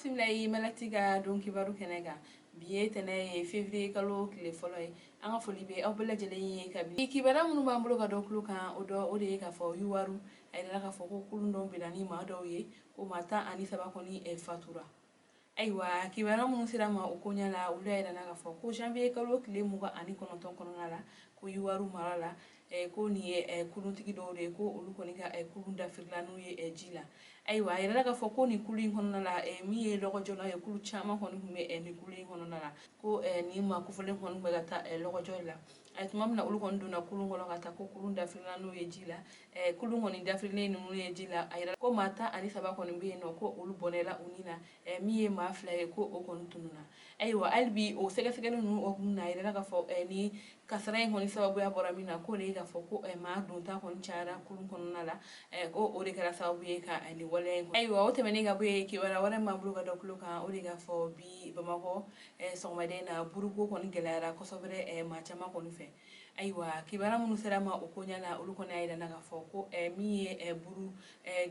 Bisimila i Malati ka don kibaru kɛnɛ kan. Bi ye tɛnɛ ye, février kalo tile fɔlɔ ye. An ka foli bɛ aw bɛɛ lajɛlen ye. Kabini kibaruya minnu b'an bolo ka dɔ tulo kan, o dɔ o de ye k'a fɔ Youwarou, a yirala k'a fɔ ko kulun dɔ binna ni maa dɔw ye, ko maa 13 kɔni fatura. Ayiwa, kibaruya minnu sera ma o koɲa la, olu y'a yira k'a fɔ ko janvier kalo tile 29 kɔnɔna la, ko Youwarou mara la, ko nin ye kuluntigi dɔw de ye, ko olu kɔni ka kulun dafirila n'u ye ji la. Ayiwa, a yirala k'a fɔ ko nin kulu in kɔnɔna la, min ye lɔgɔjɔla ye, kulu caman kɔni tun bɛ nin kulu in kɔnɔna la, ko nin maa kofɔlen kɔni tun bɛ ka taa lɔgɔjɔ la. A tuma min na olu kɔni donna kulun kɔnɔ ka taa, ko kulun dafirila n'u ye ji la. Kulun kɔni dafirilen ninnu ye ji la, a yira ko maa 13 kɔni bɛ yen nɔ, ko olu bɔnɛla u ni na. Min ye maa 2 ye, ko o kɔni tununna. Ayiwa, hali bi o sɛgɛsɛgɛli ninnu hukumu na, a yirala k'a fɔ ni kasara in kɔni sababuya bɔra min na, k'o de ye k'a fɔ ko maa donta kɔni cayara kulun kɔnɔna la, ko o de kɛra sababu ye ka nin waleya in. Ayiwa, o tɛmɛnen ka bɔ yen, kibaruya wɛrɛ min b'an bolo ka da tulo kan, o de k'a fɔ bi Bamakɔ sɔgɔmada in na, buruko kɔni gɛlɛyara kosɛbɛ maa caman kɔni fɛ. Ayiwa, kibaruya minnu sera ma o koɲa la, olu kɔni y'a yira k'a fɔ ko min ye buru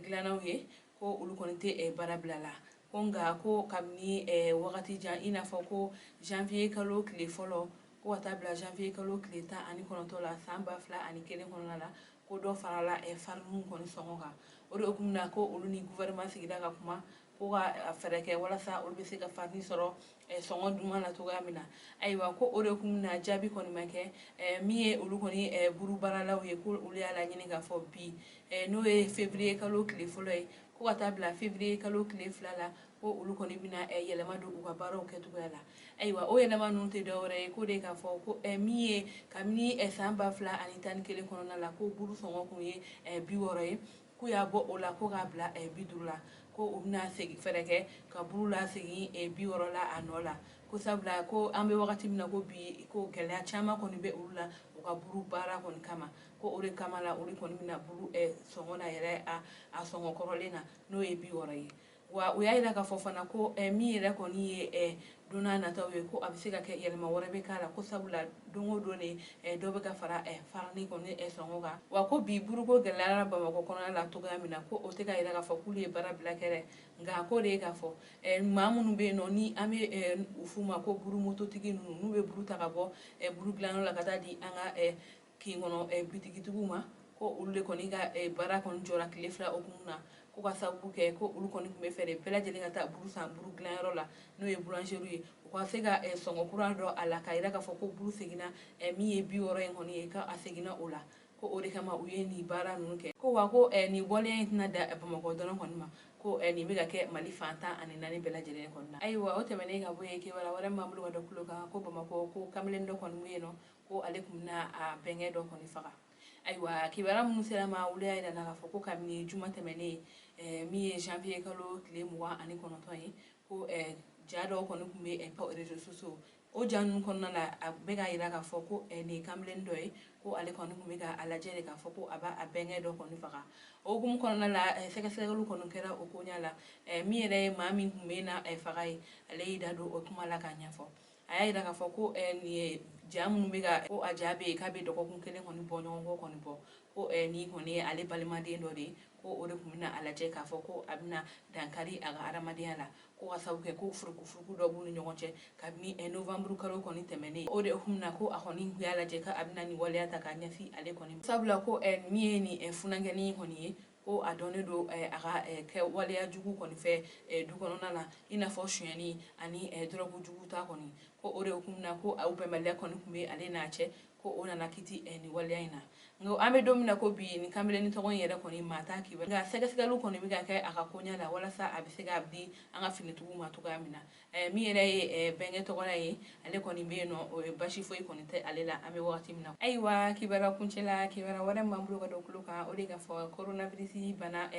dilannaw ye, ko olu kɔni tɛ baara bila la, ko nka ko kabini wagati jan, i n'a fɔ ko janvier kalo tile fɔlɔ ko ka taa bila janvier kalo tile 19 la san 2001 kɔnɔna la, ko dɔ farala farini kɔni sɔngɔ kan. O de hukumu na, ko olu ni gouvernement sigira ka kuma ko ka fɛɛrɛ kɛ walasa olu bɛ se ka farini sɔrɔ sɔngɔ duman na cogoya min na. Ayiwa, ko o de hukumu na, jaabi kɔni ma kɛ. Min ye olu kɔni buru baaralaw ye, ko olu y'a laɲini k'a fɔ bi, n'o ye février kalo tile fɔlɔ ye, ko ka taa bila février kalo tile 2 la, ko olu kɔni bɛna yɛlɛma don u ka baaraw kɛcogoya la. Ayiwa, o yɛlɛma ninnu tɛ dɔwɛrɛ ye, ko de k'a fɔ ko min ye kabini san 2011 kɔnɔna la, ko buru sɔngɔ kun ye 60 ye, k'u y'a bɔ o la ko k'a bila 50 la, ko u bɛna segin fɛɛrɛ kɛ ka buru lasegin 60 la a nɔ la, ko sabula ko an bɛ wagati min na ko bi, ko gɛlɛya caman kɔni bɛ olu la u ka buru baara kɔni kama, ko o de kama la olu kɔni bɛna buru sɔngɔ na yɛrɛ a sɔngɔ kɔrɔlen na, n'o ye 60 ye. Wa u y'a yira k'a fɔ fana ko min yɛrɛ kɔni ye don n'a nataw ye, ko a bɛ se ka kɛ yɛlɛma wɛrɛ bɛ k'a la, ko sabula don o don de dɔ bɛ ka fara farini kɔni sɔngɔ kan. Wa ko bi buruko gɛlɛyara Bamakɔ kɔnɔna la cogoya min na, ko o tɛ ka yira k'a fɔ k'olu ye baara bila kɛ dɛ, nka k'o de ye k'a fɔ maa minnu bɛ yen nɔ, ni an bɛ u f'u ma ko buru mototigi ninnu, n'u bɛ buru ta ka bɔ buru dilanyɔrɔ la ka taa di an ka kin kɔnɔ bitigitigiw ma, ko olu de kɔni ka baara kɔni jɔra tile 2 hukumu na, ko ka sababu kɛ ko olu kɔni tun bɛ fɛ de bɛɛ lajɛlen ka taa buru san buru dilanyɔrɔ la, n'o ye boulangerie ye, u ka se ka sɔngɔ kura dɔ a la k'a yira k'a fɔ ko buru seginna min ye 60 in kɔni ye, k'a seginna o la, ko o de kama u ye nin baara ninnu kɛ. Ko wa ko nin waleya in tɛna da Bamakɔ dɔrɔn kɔni ma, ko nin bɛ ka kɛ Mali fan 14 bɛɛ lajɛlen kɔni na. Ayiwa, o tɛmɛnen ka bɔ yen, kibaruya wɛrɛ min b'an bolo ka da tulo kan, ko Bamakɔ, ko kamalen dɔ kɔni bɛ yen nɔ, ko ale tun bɛna a bɛnkɛ dɔ kɔni faga. Ayiwa, kibaruya minnu sera ma, olu y'a yira k'a fɔ ko kabini juma tɛmɛnen, min ye janvier kalo tile 29 ye, ko ja dɔw kɔni tun bɛ réseaux sociaux. O ja ninnu kɔnɔna la, a bɛ k'a yira k'a fɔ ko nin ye kamalen dɔ ye, ko ale kɔni tun bɛ ka a lajɛ de k'a fɔ ko a b'a a bɛnkɛ dɔ kɔni faga. O hukumu kɔnɔna la, sɛgɛsɛgɛliw kɔni kɛra o koɲa la. Min yɛrɛ ye maa min tun bɛ na faga ye, ale y'i da don o kuma la k'a ɲɛfɔ. A y'a yira k'a fɔ ko nin ye ja minnu bɛ ka ko a ja bɛ yen, k'a bɛ dɔgɔkun kelen kɔni bɔ ɲɔgɔn kɔ kɔni bɔ, ko nin kɔni ye ale balimaden dɔ de ye, ko o de tun bɛna a lajɛ k'a fɔ ko a bɛna dankari a ka hadamadenya la, ko ka sababu kɛ ko furukufuruku dɔ b'u ni ɲɔgɔn cɛ kabini novembre kalo kɔni tɛmɛnen. O de hukumu na, ko a kɔni y'a lajɛ k'a bɛna nin waleya ta k'a ɲɛsin ale kɔni, sabula ko min ye nin funankɛnin kɔni ye, ko a dɔnnen don a ka kɛ waleya jugu kɔni fɛ du kɔnɔna la, i n'a fɔ sonyɛni ani dɔrɔgu jugu ta kɔni, ko o de hukumu na, ko aw bɛnbaliya kɔni tun bɛ ale n'a cɛ, ko o nana kiti nin waleya in na. Nka an bɛ don min na ko bi, nin kamalen tɔgɔ in yɛrɛ kɔni, maa t'a kibaru, nka sɛgɛsɛgɛliw kɔni bɛ ka kɛ a ka koɲa la walasa a bɛ se ka di an ka finitigiw ma cogoya min na. Min yɛrɛ ye bɛnkɛ tɔgɔla ye, ale kɔni bɛ yen nɔ, o ye basi foyi kɔni tɛ ale la an bɛ wagati min na. Ayiwa, kibaruya kuncɛ la, kibaruya wɛrɛ min b'an bolo ka da tulo kan, o de k'a fɔ coronavirus bana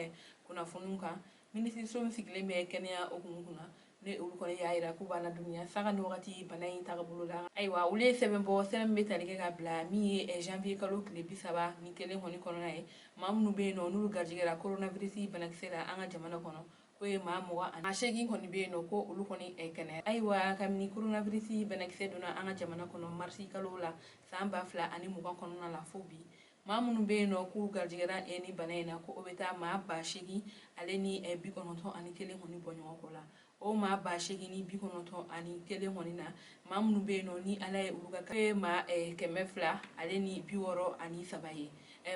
kunnafoniw kan, minisiriso min sigilen bɛ kɛnɛya hukumu kunna, ne olu kɔni y'a yira k'u b'a ladɔnniya sanga ni wagati bana in tagabolo la. Ayiwa, olu ye sɛbɛn bɔ, sɛbɛn min bɛ tali kɛ ka bila min ye janvier kalo tile 31 kɔni kɔnɔna ye, maa minnu bɛ yen nɔ, n'olu garijɛgɛra coronavirus banakisɛ la an ka jamana kɔnɔ, ko ye maa 28 kɔni bɛ yen nɔ, ko olu kɔni kɛnɛya. Ayiwa, kabini coronavirus banakisɛ donna an ka jamana kɔnɔ marisi kalo la san 2020 kɔnɔna la fo bi, maa minnu bɛ yen nɔ k'u garijɛgɛra ni bana in na, ko o bɛ taa maa 8091 kɔni bɔ ɲɔgɔn kɔ la. O maa 8091 kɔni na, maa minnu bɛ yen nɔ ni Ala ye olu ka ye maa 263 ye.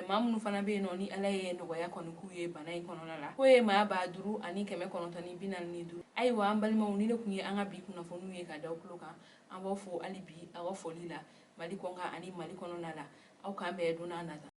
Maa minnu fana bɛ yen nɔ ni Ala ye nɔgɔya kɔni k'u ye bana in kɔnɔna la, k'o ye maa 5945. Ayiwa, an balimaw, ni ne tun ye an ka bi kunnafoniw ye ka da tulo kan. An b'aw fo hali bi aw ka foli la, Mali kɔkan ani Mali kɔnɔna la. Aw k'an bɛn don n'a nata.